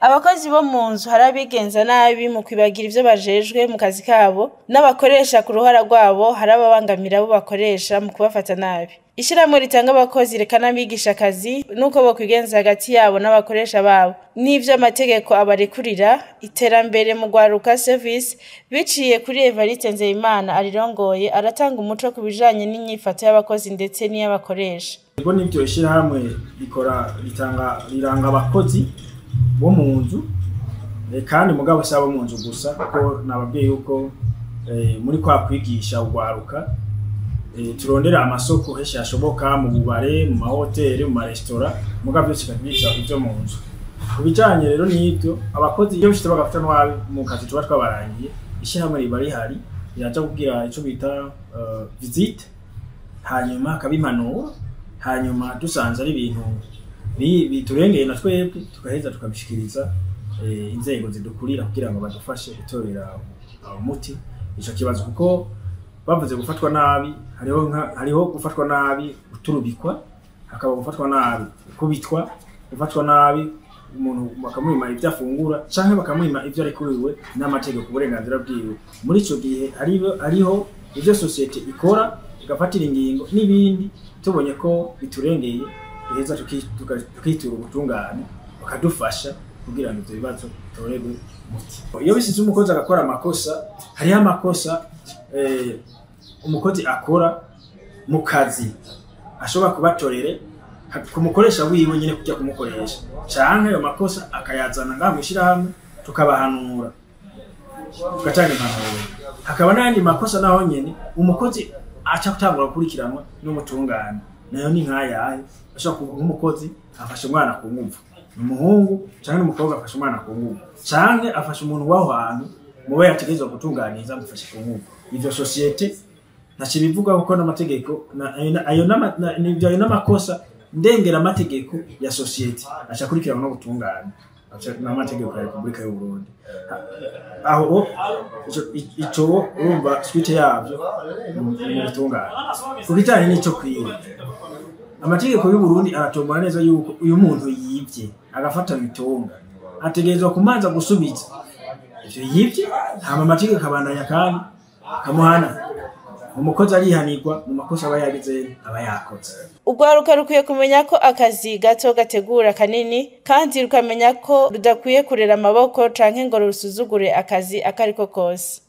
Abakozi bo mu nzu hari abigenza nabi mu kwibagira ivyo bajejwe mu kazi kabo, n'abakoresha ku ruhara rwabo hari ababangamira abo bakoresha mu kubafata nabi. Ishirahamwe ritanga abakozi rikanabigisha akazi n'uko bokwigenza hagati yabo n'abakoresha babo n'ivyo amategeko abarekurira. Iterambere mu Rwaruka Service, biciye kuri Evariste Nzeyimana arirongoye, aratanga umuco ku bijanye n'inyifato y'abakozi ndetse n'iy'abakoresha. Ego, nivyo, ishirahamwe rikora, ritanga, riranga abakozi bo mu nzu, kandi mugabo si abo mu nzu gusa, kuko nababwiye yuko muri kwa kwigisha urwaruka turondera amasoko henshi hashoboka, mu bubare, mu mahoteli, mu maresitora, mugabo byose bikabyica ivyo mu nzu. Ku bijanye rero n'ibyo, abakozi iyo bishitse bagafata nabi mu kazi tuba twabarangiye, ishirahamwe riba rihari, riraja kugira ico bita visite, hanyuma hakaba impanuro, hanyuma dusanze ari ibintu biturengeye na twebwe, tugaheza tukabishikiriza inzego zidukurira kugira ngo badufashe gutorera umuti ico kibazo. Kuko bavuze gufatwa nabi, hariho gufatwa nabi guturubikwa, hakaba gufatwa nabi gukubitwa, gufatwa nabi umuntu bakamwima ivyo afungura canke bakamwima ivyo arekuriwe n'amategeko, uburenganzira bwiwe. Muri ico gihe hariho ivyo sosiyete ikora, igafatira ingingo, n'ibindi tubonye ko biturengeye duheza tukitura ubutungane, bakadufasha kugira ngo ivyo bibazo bitorerwe umuti. Iyo bisize umukozi agakora amakosa, hariho amakosa umukozi akora mu kazi ashobora kubatorere ku mukoresha wiwe nyine, kujya kumukoresha, canke ayo makosa akayazana ngaha mw'ishirahamwe, tukabahanura, tugatanga impanuro. Hakaba n'ayandi makosa naho nyene umukozi aca gutangura gukurikiranwa n'ubutungane. Nayo ni nkayahe? Ashobora kuba nk'umukozi afashe umwana ku nguvu, ni umuhungu canke n'umukobwa, afashe umwana ku nguvu canke afashe umuntu w'aho hantu mubo yategerezwa gutunganiza, amufashe ku nguvu. Ivyo sosiyete ntaco ibivuga, kuko n'amategeko ayo n'amakosa ndengera amategeko ya sosiyete, aca akurikiranwa n'ubutungane n'amategeko ya Repubulika y'u Burundi. Aho ico urumva suite yavyo mu butungane. Ku bijanye n'ico kwiba, amategeko y'u Burundi aratombora neza yuko uyu muntu yivye agafata itonga ategerezwa kumanza gusubiza ivyo yivye, hama amategeko akabandanya kandi akamuhana. Umukozi arihanirwa mu makosa aba yagize, aba yakoze. Urwaruka rukwiye kumenya ko akazi gato gategura kanini, kandi rukamenya ko rudakwiye kurera amaboko canke ngo rusuzugure akazi akariko kose.